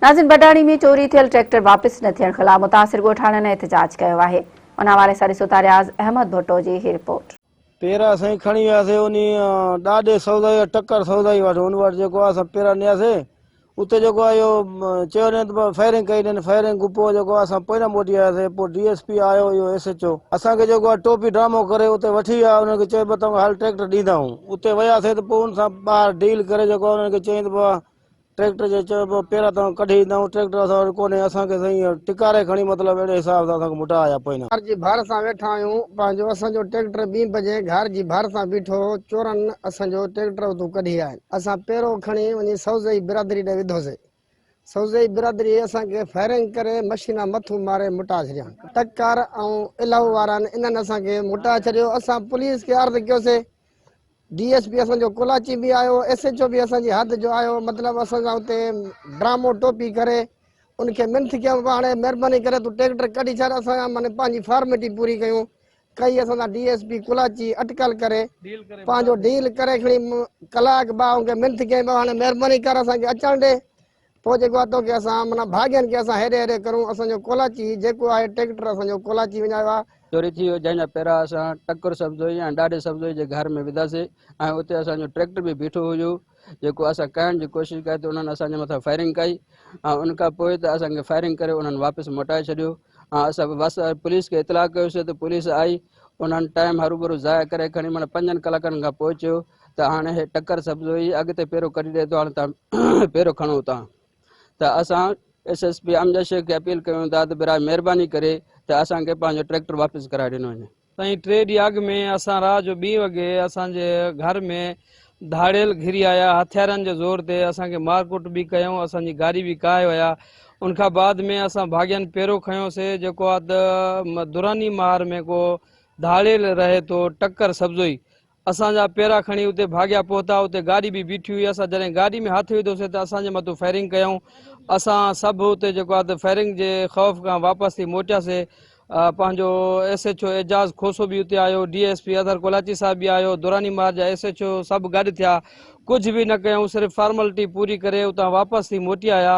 ناظرين بڊاڻي ۾ چوري ٿيل ٽريڪٽر واپس نه ٿيڻ خلاف متاثر ڳوٺاڻن احتجاج ڪيو آهي ان حوالي سان ڏسو ٿا رياض احمد ڀٽو جي هي رپورٽ. پيرا سائين کڻي وياسي انهي ڏاڏي سودائي يا ٽڪر سودائي وٽ ان وٽ جيڪو آهي اسان پيرا نياسي اتي جيڪو آهي اهو چيو ڏين ته فائرنگ ڪئي ڏين فائرنگ کان پوء جيڪو آهي اسان پوئنا موٽي آياسي پوء ڊي ايس پي آيو اهو ايس ايڇ او اسان کي جيڪو آهي ٽوپي ڊرامو ڪري اتي وٺي ويا انهن کي چيو ڀئي توهان کي هل ٽريڪٽر ڏيندا آهيون اتي وياسي ته پوء ان سان ٻاهر ڊيل ڪري جيڪو آهي انهن کي چيائين ته بابا ٽريڪٽر جي چيو پيو پيرا توهان ڪڍي ڏيندائون ٽريڪٽر اسان وٽ ڪونهي اسان کي سائين ٽڪاري کڻي مطلب اهڙي حساب سان اسان کي موٽايا آيا پوئنا. گهر جي ڀر سان ويٺا آهيون پنهنجو اسان جو ٽريڪٽر ٻين بجي گهر جي ڀر سان بيٺو هو چورن اسان جو ٽريڪٽر اتون ڪڍي آيا اسان پيرو کڻي وڃي سوزئي برادري ڏي وڌوسي سوزئي برادري اسان کي فائرنگ ڪري مشينا مٿون ماري مٽا ڇڏيا ٽڪر ۽ الهو وارن انهن اسان کي مٽا ڇڏيو اسان پوليس کي عرض ڪيوسي ڊي ايس پي اسان جو ڪولاچي به آيو ايس ايڇ او به اسان جي حد جو آيو مطلب اسان سان اتي ڊرامو ٽوپي ڪري ان کي منٿ ڪيم پا هاڻي مهرباني ڪري تون ٽريڪٽر ڪڍي ڇڏ اسان جا معني پنهنجي فارميٽي پوري ڪيون ڪئي اسان سان ڊي ايس پي ڪولاچي اٽڪل ڪري پنهنجو ڊيل ڪري کڻي ڪلاڪ ٻه ان کي منٿ ڪيم پا هاڻي مهرباني ڪر اسان کي اچڻ ڏي پوء جيڪو آ توکي اسان معنيٰ ڀاڳين کي اسان هيڏي هيڏي ڪرون اسان جو ڪولاچي جيڪو آهي ٽريڪٽر اسان جو ڪولاچي وڃايو آ. چوري ٿي ويو جنهن جا پيرا اسان ٽڪر سبزوئي ۽ ڏاڏي سبزوئي جي گهر ۾ وڌاسي ۽ اتي اسان جو ٽريڪٽر به بيٺو هيو جيڪو اسان ڪهڻ جي ڪوشش ڪئي ته انهن اسان جي مٿان فائرنگ ڪئي ۽ ان کان پوء ته اسان کي فائرنگ ڪري انهن واپس موٽائي ڇڏيو ۽ اسان بس پوليس کي اطلاع ڪيوسي ته پوليس آئي انهن ٽائيم هروڀرو ضايع ڪري کڻي معنيٰ پنجن ڪلاڪن کان پوء چيو ته هاڻي هي ٽڪر سبزوئي اڳتي پيرو ڪڍي ڏئي ٿو هاڻي تان پيرو کڻو اتان ته اسان S S P Amjad Shaikh کي اپيل ڪيون ٿا ته براء مهرباني ڪري ته اسان کي پنهنجو ٽريڪٽر واپس ڪرائي ڏنو وڃي. سائين ٽي ڏينهن اڳ ۾ اسان رات جو ٻين وڳي اسان جي گهر ۾ ڌاڙيل گهري آيا هٿيارن جي زور تي اسان کي مارڪٽ به ڪيائون اسان جي گاڏي به ڪاهي ويا ان کان بعد ۾ اسان ڀاڳين پيرو کنيوسي جيڪو آ ته دراني مهار ۾ ڪو ڌاڙيل رهي ٿو ٽڪر سبزوئي اسان جا پيرا کڻي اتي ڀاڳيا پهتا، اتي گاڏي به بيٺي هئي، اسان جڏهن گاڏي ۾ هٿ وڌوسين ته اسان جي مٿون فائرنگ ڪيائون، اسان سڀ اتي جيڪو آهي ته فائرنگ جي خوف کان واپس ٿي موٽياسين، پنهنجو S H O Ejaz Khoso به اتي آيو، D S P Athar Kolachi صاحب به آيو، دراني مار جا ايس ايڇ او سڀ گڏ ٿيا، ڪجهه به نه ڪيائون، صرف فارملٽي پوري ڪري اتان واپس ٿي موٽي آيا.